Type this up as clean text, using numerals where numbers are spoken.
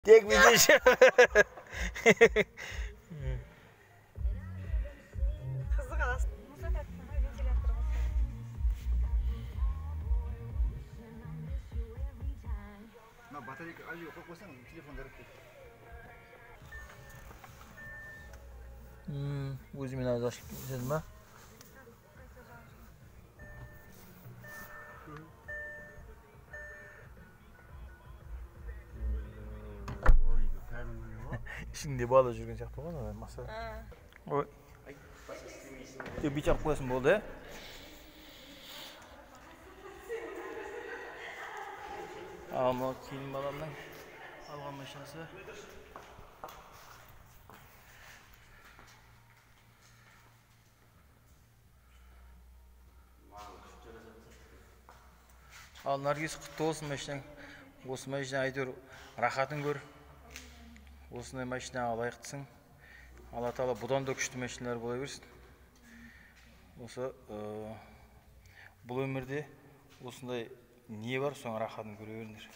Тек бізде ше. Қызық аласың. Музыка, вентилятор болса. Мына батарейка ана жерге қойып қойсаң, телефон зарядтайды. Өзімен өзі ашылып кетеді ма? Ішінде бала жүрген сияқты ғой ана маса. Ой. Тек бүйтіп алып қоясың болды, ә? Ал мынау келін баламның алған машинасы. Ал Наргиз, құтты болсын машинаң. Осы машина әйтеуір рахатын көр. Осындай машинаға лайықтысың. Алла тағала бұдан да күшті машиналар бола берсін. Осы бұл өмірде осындай не бар, соның рахатын көре беріңдер.